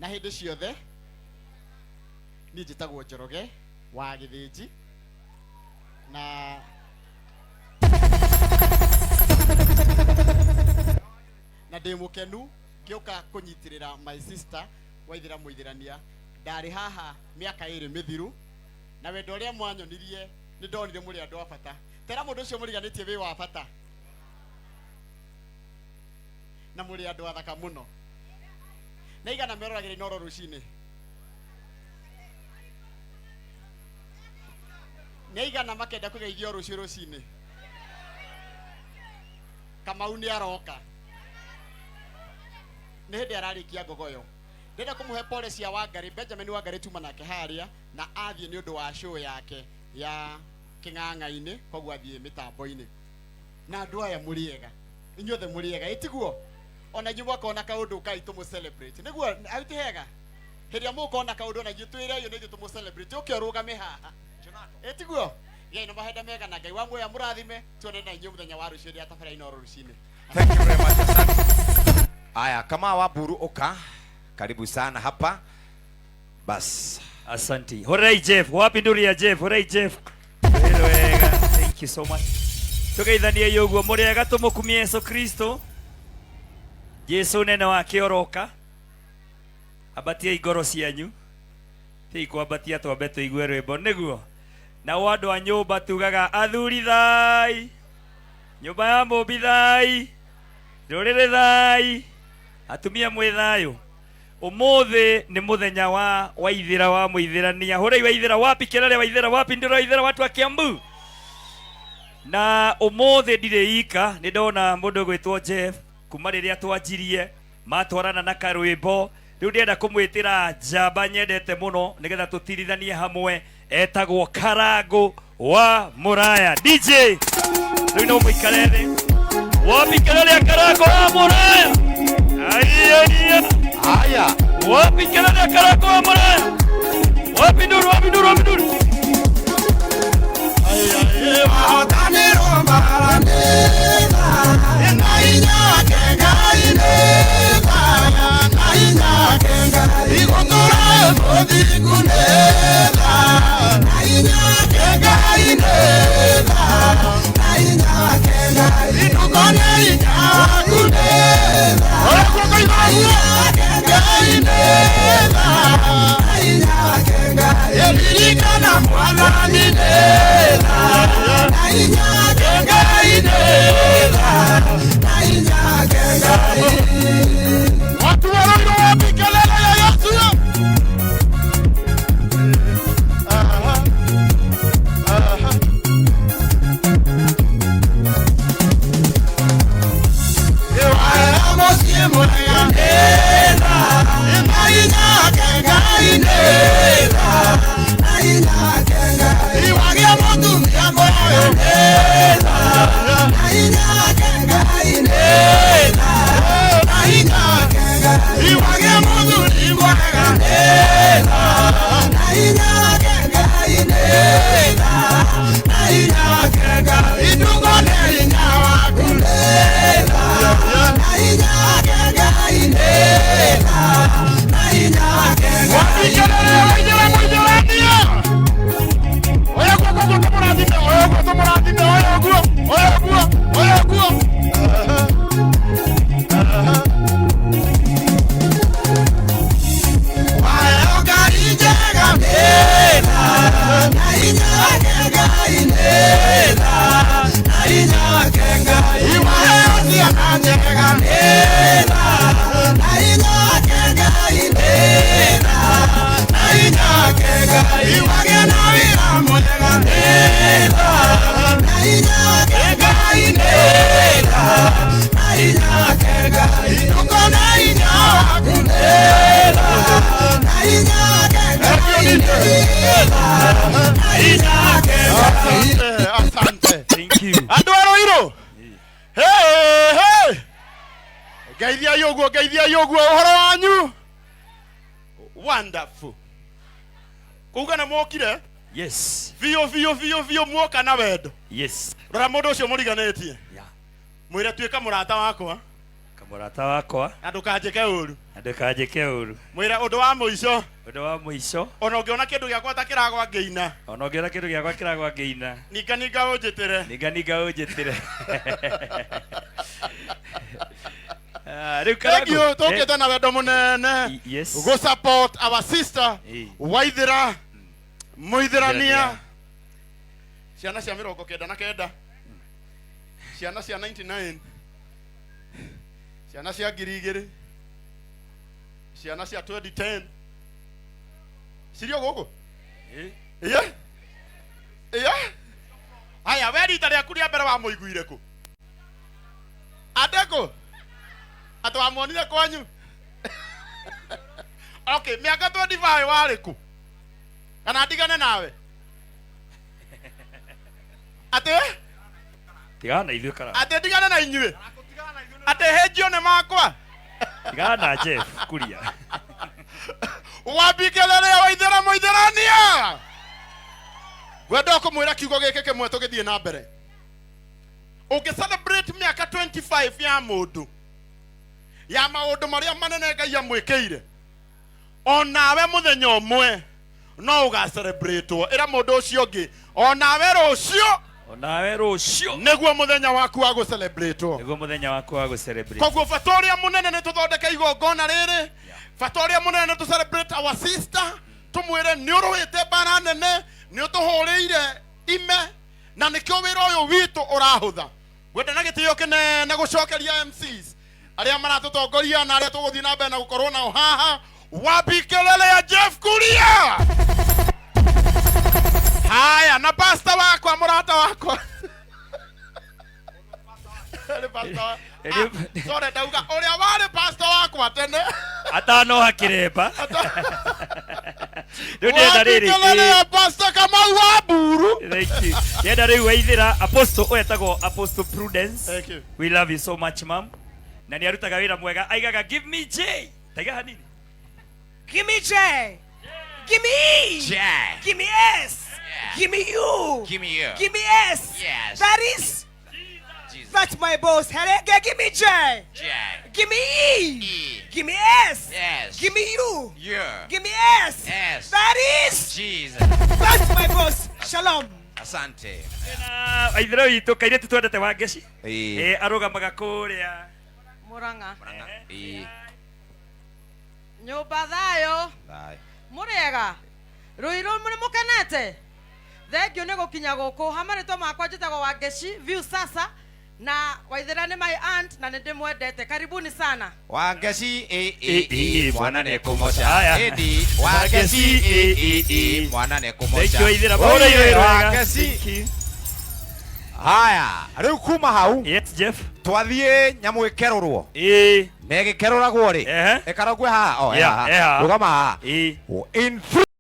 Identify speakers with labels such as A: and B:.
A: Na hĩndĩ ciothe niĩ njĩtagwo Njoroge wa Gĩthĩnji na na ndĩ mũkenu ngĩũka kũnyitĩrĩra my sister Waithĩra Mũithĩrania. Ndarĩ haha mĩaka ĩrĩ mĩthiru na wendo ũrĩa mwanyonirie nĩ ndonire mũrĩ andũ a bata. Tera mũndũ ũcio mũriganĩtie wĩ wa bata na mũrĩ andũ athaka mũno. Na igana meroragĩra Inooro rũcinĩ? Nĩ aigana makenda kũgeithio rũciũ rũcinĩ? Kamau nĩ aroka. Nĩ hĩndĩ ararĩkia ngogoyo. Ndĩrenda kũmũhe pole cia Wangarĩ, Benjamin Wangarĩ tuma nake harĩa na athiĩ nĩ ũndũ wa show yake ya kĩng'ang'a-inĩ, koguo athiĩ mĩtambo-inĩ. Na andũ aya mũrĩ ega, inyuothe mũrĩ ega, ĩtiguo? Ona inyuĩ mwakona kaũndũ ũkai tũmũ celebrate. Nĩguo, hau ti hega? Hĩndĩ ĩrĩa mũkona kaũndũ ona inyuĩ twĩre ũyũ nĩ ithuĩ tũmũ celebrate, ũke ũrũgame haha. Ĩtiguo? Gĩai na mahinda mega na Ngai wa muoyo amũrathime. Tuonane na inyuĩ mũthenya wa rũciũ rĩrĩa tabarĩra Inooro rũcinĩ.
B: Thank you very much. Asante. Aya, kama wa Buru Oka, karibu sana hapa. Bas.
C: Asante. Hooray Jeff. Wapi nduri ya Jeff? Hooray Jeff. Wĩrĩ wega. Thank you so much. Tugeithanie ũguo mũrĩ ega tũmũkumie Yesu Kristo. Jesu nene wake oroka. Ambatiai ngoro cianyu. Ti kwambatia twambe tũigue rwĩmbo nĩguo. Nao andũ a nyũmba tugaga athuri thai. Nyũmba ya mũmbi thai. Rũrĩrĩ thai. Atumia mwĩ thayũ. Umuthi ni muthenya wa Waithira wa Muithirania. Hũrai Waithira wapi kelele Waithira wapi ndiro Waithira watu wa Kiambu. Na umuthi ndirĩ ika nĩ ndona mũndũ ũgwĩtwo Jeff kuma rĩrĩa twanjirie matwarana na karwĩmbo rĩu ndĩrenda kũmwĩtĩra njamba nyendete mũno nĩgetha tũtirithanie hamwe etagwo Karangũ wa Mũraya. DJ rĩu no mũikare thĩ wapi kelele ya Karangũ wa Mũraya. Aiya, aiya.
B: Haya.
C: Wapi kelele ya Karangũ wa Mũraya? Wapi nduru, wapi nduru, wapi nduru?
D: Watu wa Ruiru wapi kelele ya Yesu? Aha. Aha. Wapi kelele ya Waithira Mũithĩrania? Oya guoko guo tũmũrathime, oya guo tũmũrathime, oya guo, oya guo, oya guo. Asante, asante.
C: Thank you.
D: Andũ a Ruiru. Hey, hey. Ngeithiai ũguo, ngeithiai ũguo ũhoro wanyu. Wonderful. Kuga nĩ mwokire
C: Yes.
D: biũ biũ biũ biũ muoka na wendo.
C: Yes.
D: Rora mũndũ ũcio mũriganĩtie.
C: Yeah.
D: Mwĩre tuĩka mũrata wakwa.
C: Mũrata wakwa.
D: Na ndũkanjĩke ũru.
C: Na ndũkanjĩke ũru.
D: Mwĩre ũndũ wa mũico.
C: Ũndũ wa mũico.
D: Ona ũngĩona kĩndũ gĩakwa ta kĩragwa ngĩina.
C: Ona ũngĩona kĩndũ gĩakwa kĩragwa ngĩina.
D: Ninga ninga ũnjĩtĩre.
C: Ninga ninga ũnjĩtĩre. Ah, rĩu
D: Thank you.
C: Karangũ.
D: Tũkĩte na wendo mũnene.
C: Yes.
D: Go support our sister Waithĩra Mũithĩrania. Ciana cia 99, ciana cia 99, ciana cia 2000, ciana cia 2010 cirio gũkũ. Iye iye, haya, we rita rĩaku rĩa mbere wamũiguire kũ? Andĩkũ atĩ wamuonire kwanyu? Okay, mĩaka 25 warĩ kũ? Kana ndigane nawe atĩ
C: Tigana na ithuĩ, Karangũ.
D: Atĩ ndigane na inyuĩ, atĩ hĩnjio nĩ makwa.
C: Tigana na Jeff Kuria.
D: Wambikĩrĩrĩa Waithĩra Mũithĩrania, ngwenda kũmwĩra kiugo gĩkĩ kĩmwe tũgĩthiĩ na mbere. Ũngĩ celebrate mĩaka 25 ya mũndũ, ya maũndũ marĩa manene Ngai amwĩkĩire, onawe mũthenya ũmwe no ũgacelebrate. Ĩra mũndũ ũcio ũngĩ, onawe rũciũ.
C: Onawe rũciũ.
D: Nĩguo mũthenya waku wa gũcelebrate.
C: Nĩguo mũthenya waku wa gũcelebrate.
D: Koguo bata ũrĩa mũnene nĩ tũthondeke igongona rĩrĩ. Bata ũrĩa mũnene nĩ tũ celebrate our sister, tũmwĩre nĩ ũrũĩte mbara nene, nĩ ũtũhũrĩire ime, na nĩkĩo wĩra ũyũ witũ ũrahũtha. Ngwenda na gĩtĩo kĩnene gũcokeria MCs arĩa maratũtongoria na arĩa tũgũthiĩ na mbere na gũkorwo nao haha. Wambikelele ya Jeff Kuria. Haya, na pastor wakwa, mũrata wakwa. Nĩ pastor Ah, sorry, ndauga ũrĩa warĩ pastor wakwa tene.
C: Atanoha kĩremba. Rĩu ndĩrenda rĩrĩ.
D: Wambikelele ya Pastor Kamau wa Mburu.
C: Thank you. Ndĩrenda rĩu Waithĩra Apostle ũyũ etagwo Apostle Prudence.
D: Thank you.
C: We love you so much, ma'am. Na nĩ arutaga wĩra mwega. Aigaga give me J. Taiga hanini.
E: Give me J. Give me E.
B: J.
E: Give me S. Give me U.
B: Give me U.
E: Give me S.
B: Yes.
E: That is.
B: Jesus.
E: That's my boss. Hello, give me J.
B: J.
E: Give me E.
B: E.
E: Give me S.
B: S.
E: Give me U.
B: U.
E: Give me S.
B: S.
E: That is.
B: Jesus.
E: That's my boss. Shalom.
B: Asante.
C: Na Waithĩra witũ kairĩtu twendete wa ngeci.
B: Ĩĩ.
C: Arũgamaga kũrĩa.
F: Murang'a.
B: Ĩĩ.
F: Nyũmba thayũ.
B: Thayũ.
F: Mũrĩega rũirũ, nĩ mũkenete? Thengiũ nĩ gũkinya gũkũ. Ha marĩtwa makwa njĩtagwo Wangeci View sasa, na Waithĩra nĩ my aunt na nĩ ndĩmwendete. Karibuni sana.
B: Wangeci ĩ
C: Ĩ,
B: ĩ
C: ĩ,
B: ĩ, mwana nĩ kũmoca.
C: Haya.
B: Ĩndi Wangeci ĩ ĩ ĩ, mwana nĩ
C: Thank
B: kũmoca.
C: you, Waithĩra.
B: Oye,
C: Mahũra iwe wega.
B: Wangeci.
C: Thank you.
B: Haya, rĩu kuma hau
C: Yes, Jeff.
B: twathiĩ nyamũ ĩkerũrwo.
C: Ĩĩ.
B: Na ĩgĩkerũragwo rĩ,
C: Ehe.
B: ĩkarogwe haha o
C: Yeah,
B: haha.
C: eh haha.
B: Rũgama haha.
C: Ĩĩ.
B: In three.